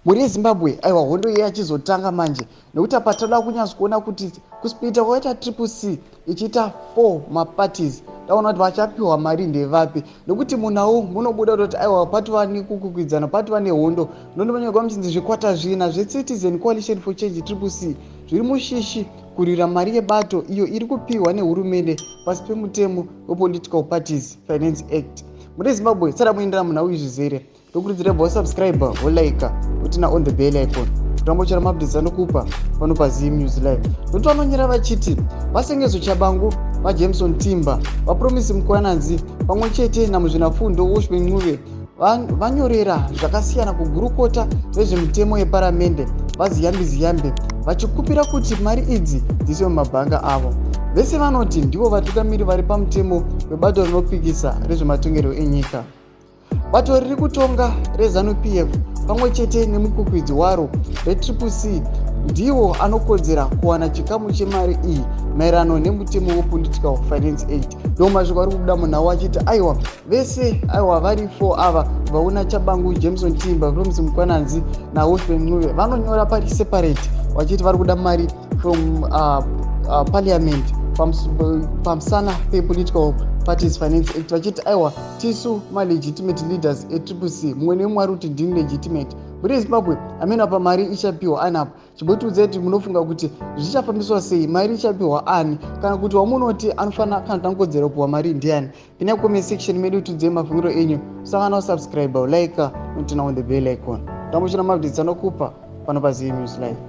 Mhuri yeZimbabwe, aiwa, hondo iye yachizotanga manje, nekuti apa toda kunyatsokuona kuti kusplita kwakaita Triple C ichiita four maparties, taona kuti vachapiwa mari ndevapi, nekuti munhau munobuda kutoti aiwa, patova nekukwikwidzana, patova nehondo. Ndondomanyagwa muchinzi zvikwata zvina zveCitizen Coalition for Change, Triple C, zviri mushishi kurwira mari yebato iyo iri kupiwa nehurumende pasi pemutemo wePolitical Parties Finance Act. Mune Zimbabwe, tsara muendera munhau izvizere. Ndokurudzira bva wasubscribe, wolike, uturn on the bell icon, kuramba uchira maupdates anokupa pano paZim News Live. Nokuti vanonyora vachiti vaSengezo Tshabangu, vaJameson Timba, vaPromise Mkwananzi pamwe chete namuzvinafundo Welshman Ncube vanyorera zvakasiyana kugurukota rezvemitemo yeparamende, vaZiyambi Ziyambi, vachikumbira kuti mari idzi dziiswe mumabhanga avo. Vese vanoti ndivo vatungamiri vari pamutemo webato rinopikisa rezvematongerwo enyika. Bato riri kutonga reZANU PF pamwe chete nemukwikwidzi waro reTriple C ndiwo anokodzera kuwana chikamu chemari iyi maererano nemutemo wePolitical Finance Act. Ndo mashoko ari kubuda munhau achiti aiwa, vese, aiwa, vari four ava, vauna Tshabangu, Jameson Timba, Promise Mkwananzi naWelshman Ncube, vanonyora pari separate vachiti vari kuda mari from parliament pamusana pePolitical Parties Finance Act, vachiti aiwa, tisu malegitimate leaders eTriple C. Mumwe nemumwe ari kuti ndini legitimate. Muri Zimbabwe, amene apa mari ichapiwa ani apa? Chimbotiudzai kuti munofunga kuti zvichafambiswa sei, mari ichapiwa ani, kana kuti wamunoti anofanira kana tangodzera kupiwa mari ndiani? Pinda comment section medu, tiudzei mafungiro enyu. Usangana usubscribe, like, noturn on the bell icon, tambochina maupdates anokupa pano paZim News Live.